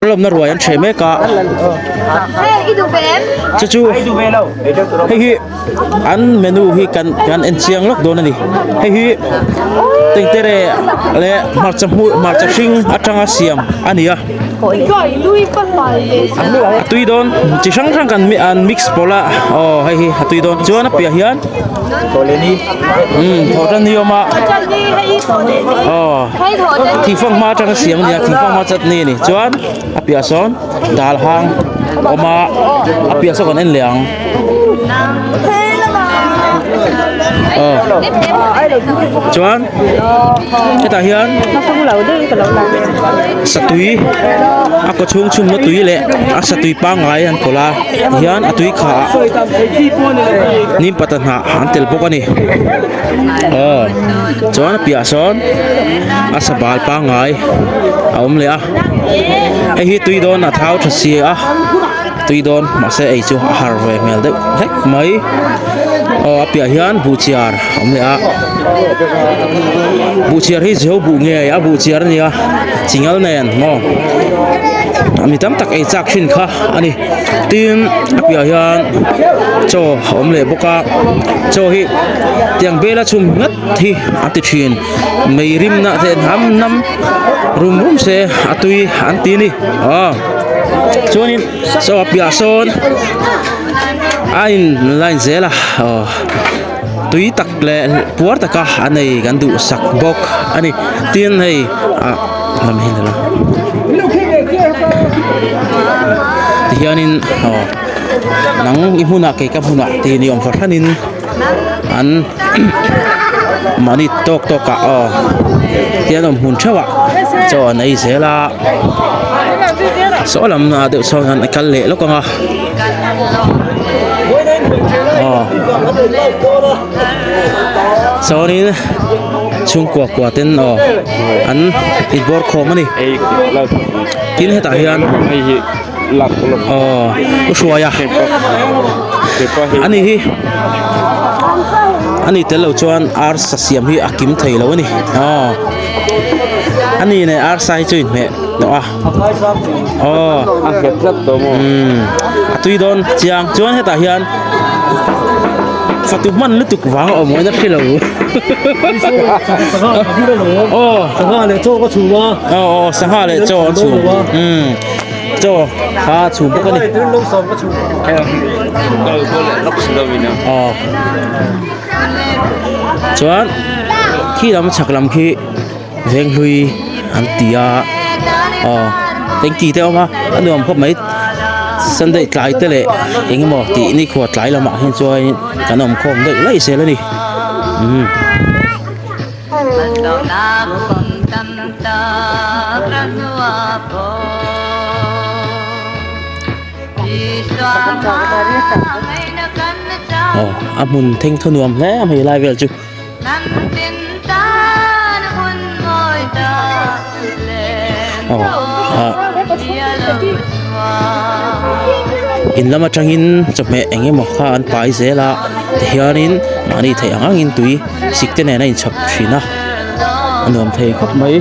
Lawmna ruai an ṭheh mek a, chu chu hei hi an menu hi kan kan en chiang lawk dawn a ni hei hi tengtere leh hmarcha hmui hmarcha hring atanga siam a ni a a tui dawn chi hrang hrang kan an mix pawlh a aw hei hi a tui dawn chuan a piah hian umm thawhtan ni a awm a aw. Thingfang hma atanga siam a ni a thingfang hma chutney a ni chuan a piah sawn dal hang a awm a a piah saw kan en leh ang aw chuan hetah hian satui a kaw chhung chhumna tui leh a satui pangngai an pawlh a tihian a tui khah ah nim patanah an tel bawk a ni. Aw chuan a piahah sawn a sa bal pangngai a awm leh a hei hi tui dawn a thau tha si a tui dawn mahse ei chu a har ve hmel deuh hlek mai aw a piah hian buhchiar a awm leh a buhchiar hi zo buh nge a buhchiar a nia chingal nen maw mi tam tak ei chak thin kha a ni. Tin a piahah hian chaw a awm leh bawk a chaw hi tiang bela chhum ngat hi an ti thin mei rimna te hnam hnam rum rum se a tui an ti a ni aw chuanin chaw a piahah sawn a in line zel a aw tui tak leh puar taka an ei kan duhsak bawk a ni tin hei ah lam hi la tihianin aw nang i hmunah kei ka hmunah tih ni awm fahranin an mahni tawk tawk ah aw tian awm hmun theuh ah chaw an ei zel a saw lam ah deuh sawn an kal leh lawk ang a aw sawnin chhungkua kua ten aw an inbawr khawm a ni tin hetah hian aw u hruaia ani hi ani tel lo chuan arsa siam hi a kim thei lo a ni aw ani nen arsa hi chu inhmeh tawh a aw a nghet tlat tawh maw umm a tui dawn chiang chuan hetah hian fatu hman lutuk vang a awm ngawih na hre lo aw sangha leh chaw ka chhum a aw aw sangha leh chaw an chhum umm chaw kha a chhum bawk a ni aw chuan khi lam chhak lam khi. Venghlui an ti a aw tanky te a awm a a nuam khawp mai sunday tlai te leh eng emaw tih nikhua tlai lamah hian chuan kan awm khawm deuh laih zel a ni umm. Aw a hmun thengthaw nuam hle a hei lai vel chu. Aw ah in lam atangin chawhmeh eng emaw kha an pai zel a tihianin mahni theih ang angin tui sik te nen a inchhawp thin a a nuam thei khawp mai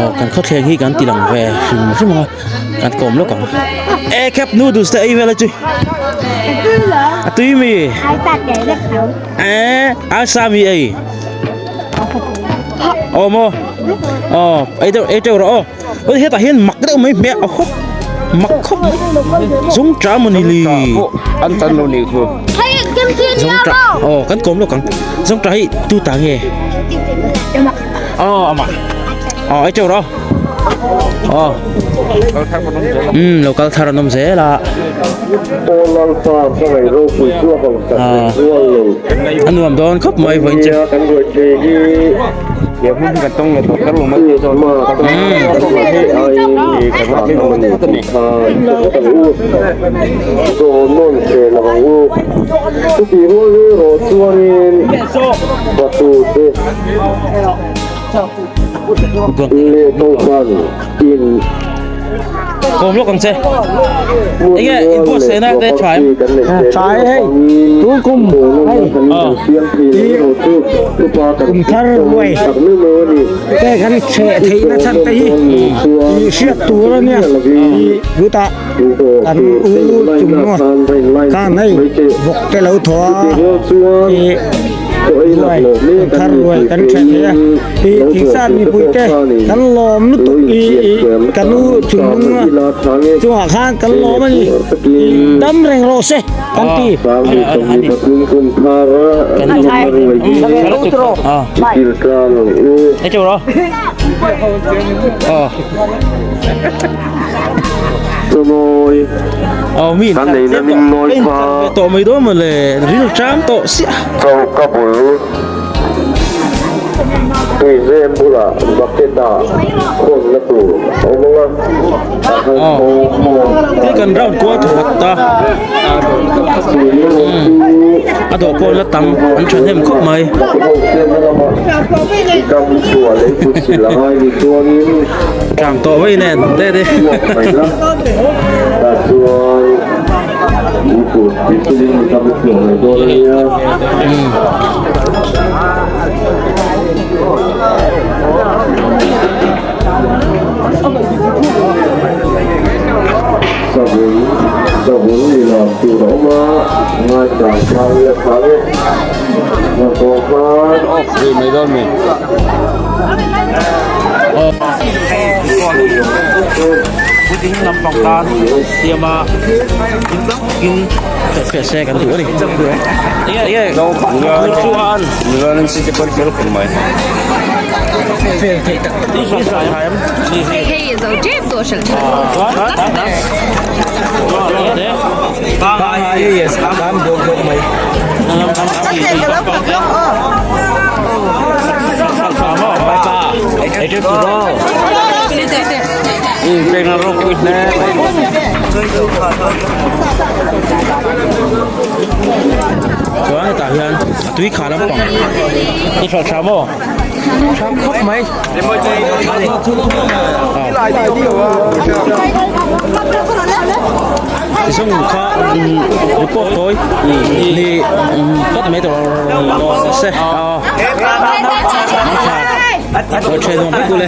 aw kan khawthleng hi kan ti lang ve hrim hrim ang a. Kan kawm lawk ang. E khep noodles te ei vel a chu. A tui mi. E a sa mi ei. Aw mo. Aw ei deuh ei teuh rawh aw. Oi hetah hian mak deuh mai hmeh a khawp. Mak khawp mai. Zung ta maw ni li. An tan lo ni khu. Zung ta. Aw kan kawm lawk ang. Zung ta hi tu ta nge. Aw ama. Aw ei teuh rawh aw. Aw umm lo kal thar an awm zel a a nuam dawn khawp mai vawiin chu Leh Kohhran in Kawm lawk ang che. Enge in buatsaihna te tha em? Tha e hei, tun kum hei kum thar ruai te kan chheh theihna chhan te hi i hriat tur a nia i chutah kan u chung maw khan hei vawk te lo thaw a i ruai kum thar ruai kan chheh thei a i thingsan mipui te kan lawm lutuk i i kan u chung chungah khan kan lawm a ni i dam reng rawh se kan ti. Tawh mai dawn mawle ril ṭam tawh siah. Choka bul tuizem bulah bucket ah khawnna tur a awm ang a, a han Hei kan round kual thawk ta a dawh pawh la tam an thahnem khawp mai. Tlang tawh mai nen te te. Savun savun ni lam tur a awm a ngaithla thang leh thang e hnathawh khan off rih mai dawn mi. Pudding lampang tan siam a in feh se kan duh a ni. Enge chuan Mizoram city pawn fel khawp mai. Fel theih tak tak ni. Hei hei zo tep tawh hrilh tha Chuan hetah hian a tui khah lampang i hralh tha maw? Tha khawp mai. Zawng kha report tawi ni phawt mai tawh rawh se. Aw. Tha. Tha nuam vek ule.